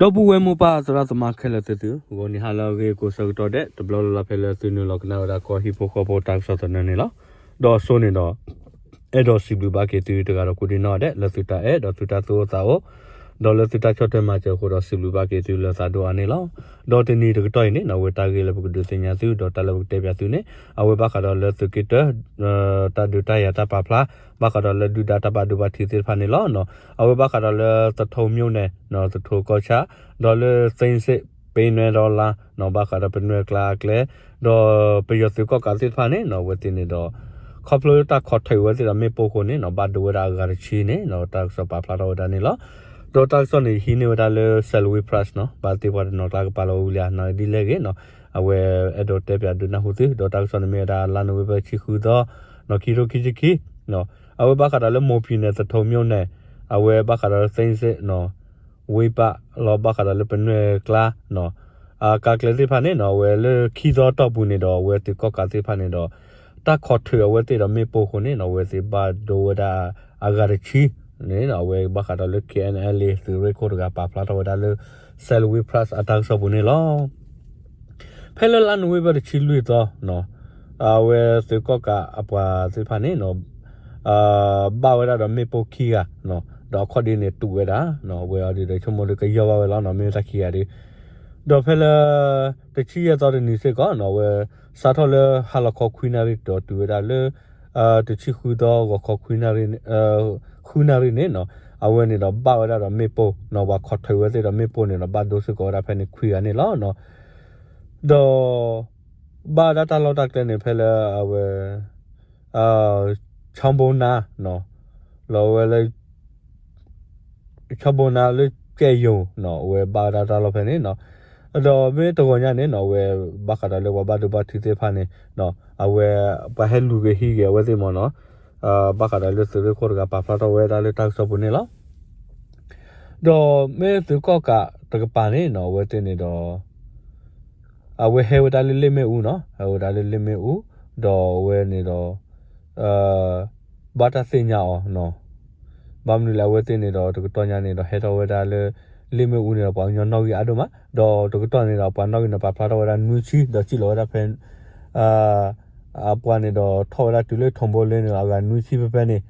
ဒီပုၢ်ဝဲၢ်မိၢ်ပၢ်သရၣ်သမါခဲလၢာ်သ့ၣ်သု, ဂီၤနံၤဟါလၢအဂ့ၤကိးဆၢကတီၢ်ဒဲး တဘျီလၢ်လၢ်ဖဲလၢသုနုာ်လီၤကနၣ်ဝဲဒၣ်ကီၢ်ဟံၣ်ဖိဃီဖိတၢ်ကစီၣ်သနၢၣ်န့ၣ်လီၤ. ဒီးအစိန့ၣ်ဒီး အဲၣ်ဒိးစံးဘျုးဘၣ်က့ၤသုတဂၤဒီးကိးဒံနီၢ်ဒဲး လၢသုတၢ်အဲၣ်ဒီးသုတၢ်သူၣ်အိၣ်သးအိၣ် ဒီးလၢသုတၢ်ဆီၣ်ထွဲမၤစၢၤအဃိဒီးစံးဘျုးဘၣ်က့ၤသုလၢသးဒိၣ်အါန့ၣ်လီၤ. ဒီးတနံၤတကတီၢ်အံၤန့ၣ်နီၣ် အဝဲတၢ်ဂ့ၢ်လၢပကဒုးသ့ၣ်ညါသု ဒီးတၢ်လၢပကတဲပၠးသုန့ၣ် အဝဲဘၣ်ဃးဒီးလၢသုးက့တၢ တၢ်ဒုးတၢ်ယၤတၢ်ပာ်ဖျါ ဘၣ်ဃးဒီးလၢဒုၣ်ဒါတၢ်ဘၣ်ဒိဘၣ်ထံးသ့ၣ်တဖၣ်န့ၣ်လီၤ. အဝဲဘၣ်ဃးဒီးလၢသထူမိၣ်န့ၣ် သထူကီၢ်ဆၣ် ဒီးလၢသ့ၣ်စ့ၣ် ပ့ၤနွဲၣ်ဒီလါ ဘၣ်ဃးဒီးပနွဲၢ်ကျါအကျဲ ဒီးပယီၤသုးကီၣ်ကးသ့ၣ်တဖၣ်န့ၣ်နီၣ် အဝဲသ့ၣ်န့ၣ်ဒီး ခီဖျိလၢတၢ်ခိးထၢးဝဲသ့ၣ်ဒီးမ့ၣ်ပိၢ်အဃိန့ၣ်နီၣ် ဘၣ်ဒိဝဲဒၣ်အဂၤတဆံန့ၣ်နီၣ် တၢ်ကစီၣ်ပာ်ဖျါထီၣ်ဝဲဒၣ်န့ၣ်လီၤ. ဒီးတၢ်ကစီၣ်န့ၣ်ဟံးန့ၢ်ဝဲဒၣ်လၢ Salween Press နီၣ် ဘၣ်သ့ၣ်ပှၤတနီၤကျါကပာ်လီၤဝံၤလံဧါ နီၣ်ဒ်လဲၣ်ဂ့ၤနီၣ် အဝဲအဲၣ်ဒိးတဲပၠးဒုးနၢ်ဟူသု ဒီးတၢ်ကစီၣ်န့ၣ်မ့ၢ်ဝဲဒၣ်လါနိၣ်ဝ့ဘၢၣ်တဆံဃုသီ နီၣ် ခံထိခံဆံခံ အဝဲဘၣ်ဃးဒီးလၢမိၢ်ဖံန့ၣ် သထူမိၣ်န့ၣ် အဝဲဘၣ်ဃးဒီးလၢသ့ၣ်စ့ၣ်နီၣ် ဝ့ၢ်ပၣ်လီၤ ဘၣ်ဃးဒီးလၢပနွဲၢ်ကျါနီၣ် အကးကျဲသ့ၣ်တဖၣ်န့ၣ်နီၣ် အဝဲလၢခံသီတီၢ်ပူၤန့ၣ်ဒီး အဝဲသုးကီၣ်ကးသ့ၣ်တဖၣ်န့ၣ်ဒီး တၢ်ခိးထၢးအဝဲသ့ၣ်ဒီးမ့ၣ်ပိၢ်အဃိန့ၣ်နီၣ် အဝဲသ့ၣ်ဘၣ်ဒိဝဲဒၣ်အဂၤတဆံန့ၣ် အဝဲဘၣ်ဃးဒီးလၢ K N L A သုးရ့ၣ်ခိၣ်တဂၤပာ်ဖျါထီၣ်ဝဲဒၣ်လၢ Salween Press အတၢ်ကစီၣ်ပူၤန့ၣ်လီၤ. ဖဲလၢလါနိၣ်ဝ့ဘၢၣ်တဆံလွံၢ်သီ အဝဲသုးကီၣ်ကးအပှၤသ့ၣ်တဖၣ်န့ၣ် ဘၣ်ဝဲဒၣ်ဒီးမ့ၣ်ပိၢ်ခံဂၤ ဒီးအခီၣ်ဒ့န့ၣ်တူးဝဲဒၣ် အဝဲအီၤဒုးဒီးဆိကမိၣ်လၢကယီၢ်ဘၣ်ဝဲလီၤနီၣ် မ့ၢ်ဝဲတၢ်ခံဂၤဒုး ဒီးဖဲလၢ တဆံယဲၢ်သီတနံၤစ့ၢ်ကီးနီၣ် အဝဲစးထီၣ်လၢဟါလီၤခီခွံနၣ်ရံၣ်ဒီးတုၤဝဲဒၣ်လၢ တဆံဃုသီဂီၤခီ ဃုနၣ်ရံၣ်န့ၣ်နီၣ် အဝဲန့ၣ်ဒီးဘၣ်ဝဲဒၣ်ဒီးမ့ၣ်ပိၢ်နီၣ် ပှၤခိးထၢးဝဲသ့ၣ်ဒီးမ့ၣ်ပိၢ်န့ၣ်ဒီးဘၣ်ဒိစ့ၢ်ကီးဝဲဒၣ်ဖဲန့ၣ်ခွံဂၤန့ၣ်လီၤ. ဒီး ဘၣ်ဝဲဒၣ်တၢ်လီၢ်တၢ်ကျဲန့ၣ် ဖဲလၢအဝဲ ဆီဘိနါ လီၤဝဲလၢ ဆီဘိနါလၢကဲယိၤ အဝဲဘၣ်ဝဲဒၣ်တၢ်လီၢ်ဖဲန့ၣ်နီၤ. ဒီးမ့ၢ်တဂီၤညါန့ၣ်နီၤ အဝဲဘၣ်ဃးဒီးလၢပှၤဘၣ်ဒိဘၣ်ထံးသ့ၣ်တဖၣ်န့ၣ် အဝဲ ပှၤဟဲလူၤက့ၤဟံးက့ၤအဝဲသ့ၣ်မ့ၢ်နီၤ ဘၣ်ဃးဒီးလၢသုးရ့ၣ်ခိၣ်တဂၤပာ်ဖျါထီၣ်ဝဲဒၣ်လၢတၢ်ကစီၣ်ပူၤန့ၣ်လီၤ. ဒီးမ့ၢ်သုးကီၣ်ကးတကပၤန့ၣ်နီၤ အဝဲသ့ၣ်န့ၣ်ဒီး အဝဲဟဲဝဲဒၣ်လၢလ့ၣ်မ့ၣ်အူနီၤ ဟဲဝဲဒၣ်လၢလ့ၣ်မ့ၣ်အူ ဒီးအဝဲန့ၣ်ဒီး ဘၣ်တၢ်သ့ၣ်ညါအီၤနီၤ. ဘၣ်မနုၤလဲၣ် အဝဲသ့ၣ်န့ၣ်ဒီးတကတီၢ်ညါန့ၣ်ဒီးဟဲထီၣ်ဝဲဒၣ်လၢ လ့ၣ်မ့ၣ်အူန့ၣ်ဒီးပှၤကညီနီၣ်ဂံၢ်အါဒိၣ်မး ဒီးတကတီၢ်န့ၣ်ဒီးပှၤနီၣ်ဂံၢ်န့ၣ်ပာ်ဖျါထီၣ်ဝဲဒၣ်နွံဆံ ဒီးစံၣ်လီၤဝဲဒၣ်ဖဲ အပှၤန့ၣ်ဒီးထီၣ်ဝဲဒၣ်တုၤလၢထိၣ်ဘိလ့န့ၣ် အဂၤနွံဆံဖဲဖဲန့ၣ်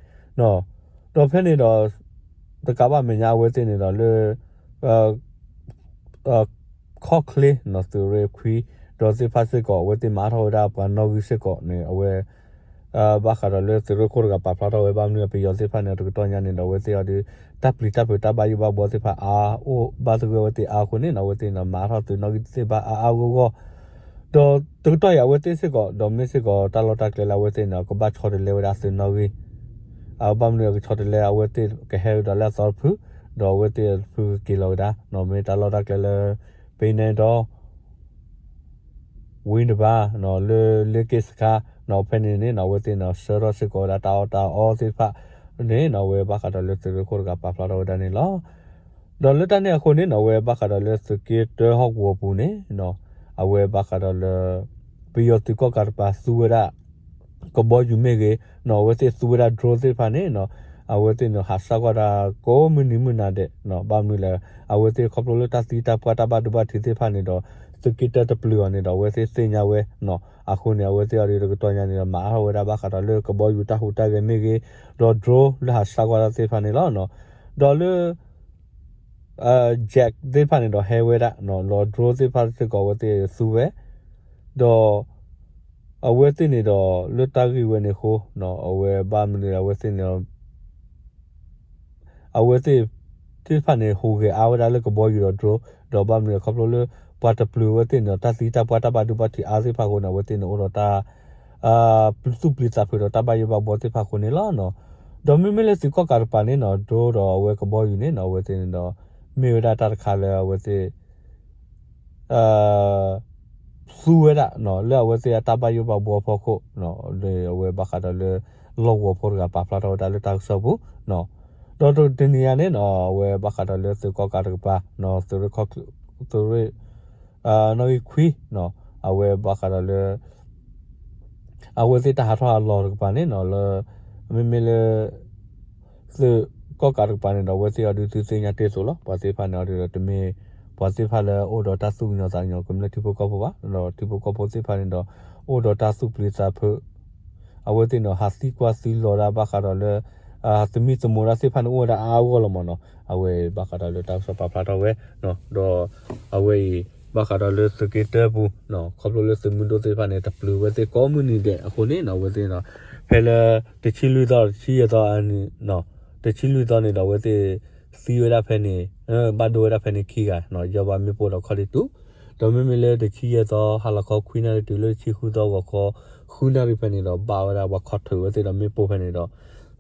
ဒီးဖဲန့ၣ်ဒီး တကးဘၣ်မဲာ်ညါအဝဲသ့ၣ်န့ၣ်ဒီးလၢ ခီၣ်ချ့နီၤ သုးရ့ၣ်ခွံ ဒီးသ့ၣ်တဖၣ်စ့ၢ်ကီး အဝဲသ့ၣ်မၤထီၣ်ဝဲဒၣ်ပှၤနီၣ်ဂံၢ်စ့ၢ်ကီးန့ၣ် အဝဲ ဘၣ်ဃးဒီးလၢသုးရ့ၣ်ခိၣ်တဂၤပာ်ဖျါထီၣ်ဝဲ ဘၣ်မနုၤပယီၤသ့ၣ်တဖၣ်န့ၣ် တကတီၢ်ညါန့ၣ်ဒီး အဝဲသ့ၣ်အီၤဒီး တၢ်ပျံၤတၢ်ဖုးတၢ်ဘၣ်ယိၣ်ဘၣ်ဘှီသ့ၣ်တဖၣ်အါအိၣ်ဘၣ်သဂၢၢ်ဝဲသ့ၣ်အါအဃိန့ၣ်နီၤ အဝဲသ့ၣ်န့ၣ် မၤထီၣ်သုးနီၣ်ဂံၢ်သ့ၣ်တဖၣ်အါအါဂီၢ်ဂီၢ် ဒီးတကတီၢ်အံၤအဝဲသ့ၣ်စ့ၢ်ကီး ဒီးမ့ၢ်စ့ၢ်ကီးတၢ်လီၢ်တၢ်ကျဲလၢအဝဲသ့ၣ်န့ၣ် ကဘၣ်ဆီတလဲဝဲဒၣ်သုးနီၣ်ဂံၢ် ဘၣ်မနုၤကဆီတလဲအဝဲသ့ၣ်ကဟဲဒီးလၢအသီတဖု ဒီးအဝဲသ့ၣ်တဖုကက့ၤလီၤကဒါ မ့ၢ်တၢ်လီၢ်တၢ်ကျဲလၢ ပ့ၤနဲဒီး ဝံၤတဘၣ် လၢလ့က့ၣ်စခါ ဖဲန့ၣ်န့ၣ် အဝဲသ့ၣ်န့ၣ် ဆှၢထီၣ်စ့ၢ်ကီးဝဲဒၣ်တၢ်အီၣ်တၢ်အီသ့ၣ်တဖၣ်န့ၣ် အဝဲဘၣ်ဃးဒီးလၢသုးရ့ၣ်ခိၣ်တဂၤပာ်ဖျါထီၣ်ဝဲဒၣ်န့ၣ်လီၤ. ဒီးလၢတၢ်န့ၣ်အဃိန့ၣ် အဝဲဘၣ်ဃးဒီးလၢသုးက့တၢဟီၣ်ကဝီၤပူၤန့ၣ် အဝဲဘၣ်ဃးဒီးလၢ ပယီၤသုးကီၣ်ကးတကပၤသူဝဲဒၣ် ကဘီယူၤမ့ၢ်ဂ့ၤ အဝဲသ့ၣ်သူဝဲဒၣ် drone သ့ၣ်တဖၣ်န့ၣ် အဝဲသ့ၣ်န့ၣ် ဟးဆှဲးကွၢ်ဒၣ်ကိးမုၢ်နံၤမုၢ်နၤဒဲး ဘၣ်မနုၤလဲၣ် အဝဲသ့ၣ်ခီဖျိလၢတၢ်သံတၢ်ပှၢ်တၢ်ဘၣ်ဒိဘၣ်ထံးသ့ၣ်တဖၣ်န့ၣ်ဒီး သုးက့တၢတပျုာ်အီၤန့ၣ်ဒီး အဝဲသ့ၣ်သ့ၣ်ညါဝဲ အဃိန့ၣ် အဝဲသ့ၣ်အီၤဒ်တကတီၢ်ညါန့ၣ်ဒီး မၤအါထီၣ်ဝဲဒၣ်ဘၣ်ဃးဒီးလၢကဘီယူၤတၢ်ဟူးတၢ်ဂဲၤမ့ၢ်ဂ့ၤ ဒီး drone လၢဟးဆှဲးကွၢ်ဒၣ်သ့ၣ်တဖၣ်န့ၣ်လီၤ. ဒီးလၢ jet သ့ၣ်တဖၣ်န့ၣ်ဒီးဟဲဝဲဒၣ် လီၤ drone သ့ၣ်တဖၣ်စ့ၢ်ကီးအဝဲသ့ၣ်သူဝဲ ဒီး အဝဲသ့ၣ်န့ၣ်ဒီး လၢတၢ်ဂ့ၢ်ဝဲန့ၣ်အဃိ အဝဲဘၣ်မနုၤလဲၣ် အဝဲသ့ၣ်န့ၣ် အဝဲသ့ၣ်သ့ၣ်တဖၣ်န့ၣ် ဟူးဂဲၤအါဝဲဒၣ်လၢကဘီယူၤဒီး drone ဒီးဘၣ်မနုၤလဲၣ် ခီဖျိလၢ ပှၤတပျုာ်အဝဲသ့ၣ်န့ၣ်ဒီး တၢ်သံတၢ်ပှၢ်တၢ်ဘၣ်ဒိဘၣ်ထံးအါသ့ၣ်တဖၣ်အဃိန့ၣ် အဝဲသ့ၣ်န့ၣ်အိၣ်ဒီးတၢ် ပျံၤသူၣ်ပျံၤသးဖုးဒီးတၢ်ဘၣ်ယိၣ်ဘၣ်ဘှီသ့ၣ်တဖၣ်အဃိန့ၣ်လီၤ. ဒီးမ့မ့ၢ်လၢသုးကီၣ်ကးတကပၤန့ၣ်နီၤ drone ဒီးအဝဲကဘီယူၤန့ၣ်နီၤ အဝဲသ့ၣ်န့ၣ်ဒီး မ့ၢ်ဝဲဒၣ်တၢ်တခါလၢအဝဲသ့ၣ် သူဝဲဒၣ် လၢအဝဲသ့ၣ်အတၢ်ဘၣ်ယိၣ်ဘၣ်ဘှီအဖီခိၣ် အဝဲဘၣ်ဃးဒီးလၢ လီၢ်ကဝီၤဖိတဂၤပာ်ဖျါထီၣ်ဝဲဒၣ်လၢတၢ်ကစီၣ်ပူၤ ဒီးတနံၤညါန့ၣ်နီၤ အဝဲဘၣ်ဃးဒီးလၢသုးကီၣ်ကးတကပၤ သုးရ့ၣ် နီၣ်ဂံၢ်ခွံ အဝဲဘၣ်ဃးဒီးလၢ အဝဲသ့ၣ်တၢ်ဟးထီၣ်ဟးလီၤတကပၤန့ၣ်နီၤ လၢ မ့မ့ၢ်လၢ သုးကီၣ်ကးတကပၤန့ၣ်ဒီး အဝဲသ့ၣ်အီၤဒုးသုသ့ၣ်ညါတ့ၢ်သိးလီၤ. ပှၤသ့ၣ်တဖၣ်န့ၣ်အီၤဒုးဒီးတမ့ၢ် ပှၤသ့ၣ်တဖၣ်လၢအိၣ်ဒီးတၢ်သူၣ်ကညီၤသးကညီၤ ကမျၢၢ်ထံဖိကီၢ်ဖိဘၣ်, ဒီးထံဖိကီၢ်ဖိသ့ၣ်တဖၣ်န့ၣ်ဒီး အိၣ်ဒီးတၢ်သူၣ်ပျံၤသးဖုး အဝဲသ့ၣ်န့ၣ်ဒီး ဟးသံကွၢ်သံလီၤဒၣ်ဘၣ်ဃးဒီးလၢ သမံသမိးတၢ်သ့ၣ်တဖၣ်န့ၣ် အိၣ်ဝဲဒၣ်အါအါဂီၢ်ဂီၢ်လီၤမ့ၢ်နီၤ. အဝဲဘၣ်ဃးဒီးလၢတၢ်ကစီၣ်ပာ်ဖျါထီၣ်ဝဲ ဒီးအဝဲအံၤ ဘၣ်ဃးဒီးလၢသုးက့တၢပူၤ ခီဖျိလၢသုးမုၢ်ဒိၣ်သ့ၣ်တဖၣ်န့ၣ် တပျုၤဝဲသ့ၣ်ကိးမုၢ်နံၤဒဲးအဃိန့ၣ်နီၤ အဝဲသ့ၣ်န့ၣ်ဒီး ဖဲလၢ တဆံလွံၢ်သီ တဆံယဲၢ်သီ တဆံလွံၢ်သီန့ၣ်ဒီး အဝဲသ့ၣ်သံဝဲဒၣ်ဖဲန့ၣ် ဘၣ်ဒိဝဲဒၣ်ဖဲန့ၣ်ခံဂၤနီၤ ယီၤဘၣ်မ့ၣ်ပိၢ်ဒီးခီၣ်ထံးတူာ်, ဒီးမ့မ့ၢ်လၢတဆံယဲၢ်သီ ဟါလီၤခီခွံနၣ်ရံၣ်တုၤလၢတဆံဃုသီဂီၤခီ ဃုနၣ်ရံၣ်ဖဲန့ၣ်ဒီး ဘၣ်ဝဲဒၣ်ပှၤခီၣ်ထံးဝဲသ့ၣ်ဒီးမ့ၣ်ပိၢ်ဖဲန့ၣ်ဒီး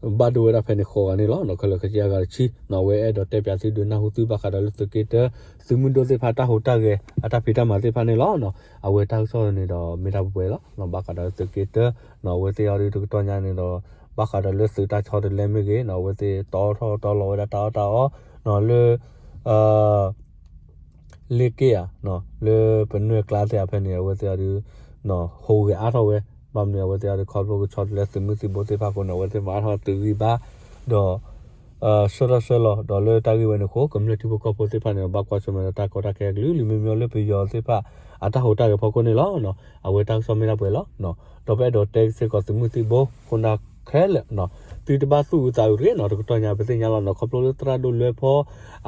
ဘၣ်ဒိဝဲဒၣ်ဖဲန့ၣ်ဃိးဂၤန့ၣ်လီၤ. ခဲလၢာ်ခဲဆ့အဂၤတဆံနီၤ အဝဲအဲၣ်ဒိးတဲပၠးသုဒုးနၢ်ဟူသုဘၣ်ဃးဒီးလၢသုးက့တၢ သုးမုၢ်ဒိၣ်သ့ၣ်တဖၣ်တၢ်ဟူးတၢ်ဂဲၤ အတၢ်ဖံးတၢ်မၤသ့ၣ်တဖၣ်န့ၣ်လီၤ. အဝဲတၢ်ကစီၣ်န့ၣ်ဒီးမ့ၢ်တၢ်ပှဲၤပှဲၤလီၤ. ဘၣ်ဃးဒီးသုးက့တၢနီၤ အဝဲသ့ၣ်အီၤဒုးတကတီၢ်ညါန့ၣ်ဒီး ဘၣ်ဃးဒီးလၢသုးတၢ်ဆီတလဲမ့ၢ်ဂ့ၤနီၤ အဝဲသ့ၣ်တီထီၣ်တီလီၤဝဲဒၣ်တၢ်အီၣ်တၢ်အီနီၤ လၢ လ့က့ၣ်ဧါ လၢပနွဲၢ်ကျါသ့ၣ်ဧါဖဲန့ၣ် အဝဲသ့ၣ်အီၤဒုး ဟူးဂဲၤအါထီၣ်ဝဲ, ဘၣ်မနုၤအဝဲသ့ၣ်အီၤဒုးခီဖျိကဆီတလဲသုးမုၢ်သံၣ်ဘိသ့ၣ်တဖၣ်အဃိန့ၣ် အဝဲသ့ၣ်မၤအါထီၣ်သုးဂံၢ်ဘါ ဒီး ဆှၢထီၣ်ဆှၢလီၤ ဒီးလၢတၢ်ဂ့ၢ်ဝဲန့ၣ်အဃိ ကမျၢၢ်ထံဖိကီၢ်ဖိသ့ၣ်တဖၣ်န့ၣ်ဒီး ဘၣ်ကွၢ်ဆၢၣ်မဲာ်ဒီးတၢ်ကီတၢ်ခဲကလုာ်ကလုာ် မ့မ့ၢ်လၢပယီၤသ့ၣ်တဖၣ် အတၢ်ဟူးတၢ်ဂဲၤဖီခိၣ်န့ၣ်လီၤ. အဝဲတၢ်ကစီၣ်မ့ၢ်ဒၣ်ပှဲၤလီၤ. ဒီးပအဲၣ်ဒိးတဲစ့ၢ်ကီးသုးမုၢ်သံၣ်ဘိ ခိၣ်နၢ်ခဲလၢာ် သုတဘၣ်သူၣ်အုးသးအုးတဂ့ၤနီၤ တကတီၢ်ညါပသ့ၣ်ညါလီၤနီၤ ခီဖျိလၢသရၣ်ဒိၣ်လွဲဖီ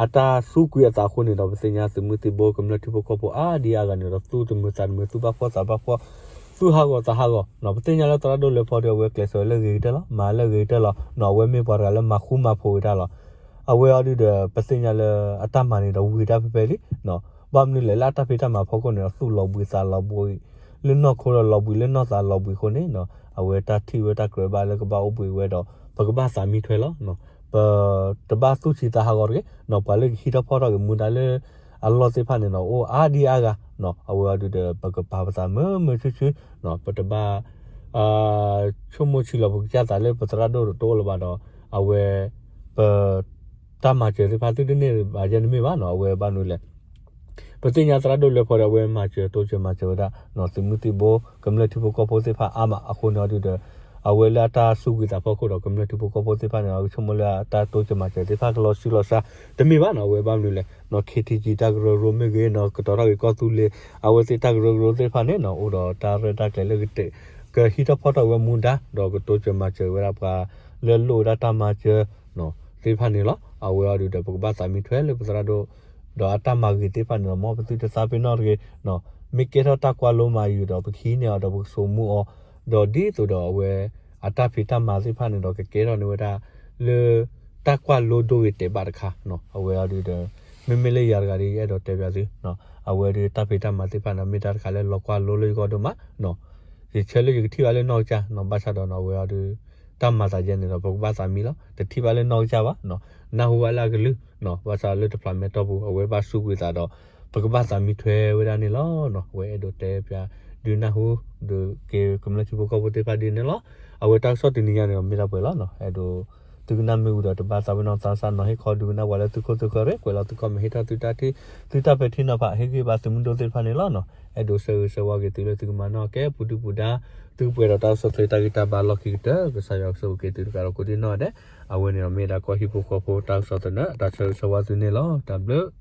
အတၢ်စူးကွံာ်အသးအဃိန့ၣ်ဒီး ပသ့ၣ်ညါသုးမုၢ်သံၣ်ဘိ ကမျၢၢ်ထံဖိကီၢ်ဖိအါဒံအါဂၤန့ၣ်ဒီး သူၣ်တမုာ်သးတမုာ် သူၣ်ဘၣ်ဖှီၣ်သးဘၣ်ဖှီၣ် သူၣ်ဟးဂီၤသးဟးဂီၤနီၤ ပသ့ၣ်ညါလၢသရၣ်ဒိၣ်လွဲဖီဒီး အဝဲကျဲးစၢးဝဲလၢအဂ့ၤကတၢၢ်လီၤ မၤလၢအဂ့ၤကတၢၢ်လီၤနီၤ အဝဲမ့ၢ်ပှၤတဂၤလၢမၤဃူမၤဖိးဝဲဒၣ်လီၤ. အဝဲအီၤဒုးဒီး ပသ့ၣ်ညါလၢအတၢ်မၤန့ၣ်ဒီးဝံၤတၢ်ဖဲဖဲလံနီၤ ဘၣ်မနုၤလဲၣ် လၢအတၢ်ဖံးတၢ်မၤဖီခိၣ်န့ၣ်ဒီး သူၣ်လီၤဘှံးသးလီၤဘှံး လၢနီၢ်ခိဒီးလီၤဘှံးလၢနီၢ်သးလီၤဘှံးအဃိန့ၣ်နီၤ အဝဲတၢ်ထံၣ်ဝဲတၢ်ကြၢးဘၣ်လၢကဘၣ်အိၣ်ဘှံးဝဲဒီး ပကဘၣ်သးမံထွဲလီၤ. ပတဘၣ်သူၣ်ဆံးသးဟးဂီၤတဂ့ၤနီၤ ပှၤလၢကဟံးထီၣ်ဖီၣ်ထီၣ်က့ၤမူဒါလၢ အလီၢ်သ့ၣ်တဖၣ်န့ၣ်နီၤ အိၣ်အါဒံအါဂၤနီၤ အဝဲအီၤဒုးဒီး ပကပာ်ပသးမုာ်မုာ်ဆူၣ်ဆူၣ်နီၤ ပတဘၣ် ဆိကမိၣ်ဆံးလီၤပကစၢ်သးလၢပသရၣ်ဒိၣ်တအိၣ်လၢၤဘၣ်ဒီး အဝဲ ပ တၢ်မၤစၢၤသ့ၣ်တဖၣ်သုတန့ၢ်ဘၣ်ယဲၢ်တမ့ၢ်ဘၣ်နီၤ အဝဲဘၣ်မနုၤလဲၣ် ပသ့ၣ်ညါသရၣ်ဒိၣ်လွဲဖီဒီး အဝဲမၤစၢၤတိစၢၤမၤစၢၤဝဲဒၣ်နီၤ သုးမုၢ်သံၣ်ဘိ ကမျၢၢ်ထံဖိကီၢ်ဖိသ့ၣ်တဖၣ်အါမးအဃိန့ၣ်အီၤဒုးဒီး အဝဲလၢအတၢ်စူးကွံာ်သးဖီခိၣ်ဒီး ကမျၢၢ်ထံဖိကီၢ်ဖိသ့ၣ်တဖၣ်န့ၣ် အဝဲဆိကမိၣ်လၢအတၢ်တိစၢၤမၤစၢၤသ့ၣ်တဖၣ်ကလီၤဆံးလီၤစှၤ တမ့ၢ်ဘၣ်နီၤ အဝဲဘၣ်မနုၤလဲၣ်နီၤ ခ့ထံကံ တၢ်ကရၢကရိမ့ၢ်ဂ့ၤနီၤ ကတီၤထီၣ်က့ၤကီၢ်သူလ့ၤ အဝဲသ့ၣ်တၢ်ကရၢကရိသ့ၣ်တဖၣ်န့ၣ်နီၤ အိၣ်ဒီးတၢ်ရဲၣ်တၢ်ကျဲၤလၢကတဲ ကဟံးထီၣ်ဖီၣ်ထီၣ်ဝဲမူဒါ ဒီးကတိစၢၤမၤစၢၤဝဲဒၣ်ပှၤလၢလိၣ်ဝဲဒၣ်တၢ်မၤစၢၤနီၤ သ့ၣ်တဖၣ်န့ၣ်လီၤ. အဝဲအီၤဒုးဒီး ပကဘၣ်သးမံထွဲလၢပသရၣ်ဒိၣ် ဒီးအတၢ်မၤဂ့ၤသ့ၣ်တဖၣ်န့ၣ်ဒီး မ်ပသုတသးပ့ၤနီၣ်တဂ့ၤနီၤ မ့ၢ်ကဲထီၣ်တၢ်ကွၢ်လိမၤယုာ်ဒီး ပကဟံးန့ၢ်အီၤဒီးပကစိာ်မူအီၤ ဒီးဒ်သိးဒီးအဝဲ အတၢ်ဖံးတၢ်မၤသ့ၣ်တဖၣ်န့ၣ်ဒီး ကကဲထီၣ်န့ၢ်ဝဲဒၣ်လၢ တၢ်ကွၢ်လိဒိဂ့ၤတဲာ်ဘၣ်တခါနီၤ အဝဲအီၤဒုးဒီး မ့မ့ၢ်လၢယၤတဂၤဒီး ယအဲၣ်ဒိးတဲပၠးသုနီၤ အဝဲဒုးတၢ်ဖံးတၢ်မၤသ့ၣ်တဖၣ်န့ၣ် မ့ၢ်တၢ်တခါလၢလီၤကွၢ်လိလၢယဂီၢ်ဒိၣ်မးနီၤ ယဆၢလၢယကထံၣ်ဘၣ်လၢနီၢ်ကစၢ်နီၤ ဘၣ်ဆၣ်ဒီးနီၤ အဝဲအီၤဒုး တၢ်မၤသးယဲန့ၣ်ဒီး ပကဘၣ်သးမံလီၤ တထံၣ်ဘၣ်လၢနီၢ်ကစၢ်ဘၣ်နီၤ နၢ်ဟူဘၣ်လၢအကလုၢ်နီၤ ဘၣ်ဆၣ်လၢတဖျးမဲာ်တီၢ်ပူၤ အဝဲဘၣ်စူးကွံာ်သးဒီး ပကဘၣ်သးမံထွဲဝဲဒၣ်န့ၣ်လီၤနီၤ အဝဲအဲၣ်ဒိးတဲပၠး ဒုးနၢ်ဟူ ဒုးက့ၤကမျၢၢ်ထံဖိကီၢ်ဖိသ့ၣ်တဖၣ်ဒ်န့ၣ်လီၤ အဝဲတၢ်ကစီၣ်တနံၤညါန့ၣ်ဒီး မ့ၢ်ဒၣ်ပှဲၤလီၤနီၤ အဲၣ်ဒိး သုကနၣ်မ့ၢ်ဝံၤဒီး တဘၣ်သးပ့ၤနီၣ်သးစၢ်နီၤ ဟ့ၣ်ခီဒုးကနၣ်ပှၤလၢသုခိၣ်သုဃၢၤရ့ၣ် ကွဲးလီၤသု comment ဟ့ၣ်ထီၣ်သုတၢ်ထံၣ် သုတၢ်ပဲာ်ထံနီၤဖး ဟ့ၣ်ဂံၢ်ဘါသုးမုၢ်ဒိၣ်သ့ၣ်တဖၣ်န့ၣ်လီၤနီၤ အဲၣ်ဒိးဆၢဂ့ၤဆၢဝါက့ၤသုလၢသုကမၤနီၣ်ကဲပူၤဒုၣ်ပူၤဒါ သုကပှဲၤဒီးတၢ်ကစီၣ်ချ့တၢ်ဂံၢ်တၢ်ဘါလီၢ်ခံကတၢၢ် ကစၢ်ယွၤကဆိၣ်ဂ့ၤက့ၤသုတကးဒီးကိးဒံနီၢ်ဒဲး အဝဲန့ၣ်ဒီးမ့ၢ်ဒၣ်ကီၢ်ဟံၣ်ဖိဃီဖိတၢ်ကစီၣ်သနၢၣ် တၢ်ဆၢဂ့ၤဆၢဝါသုန့ၣ်လီၤ တၢ်ဘျုး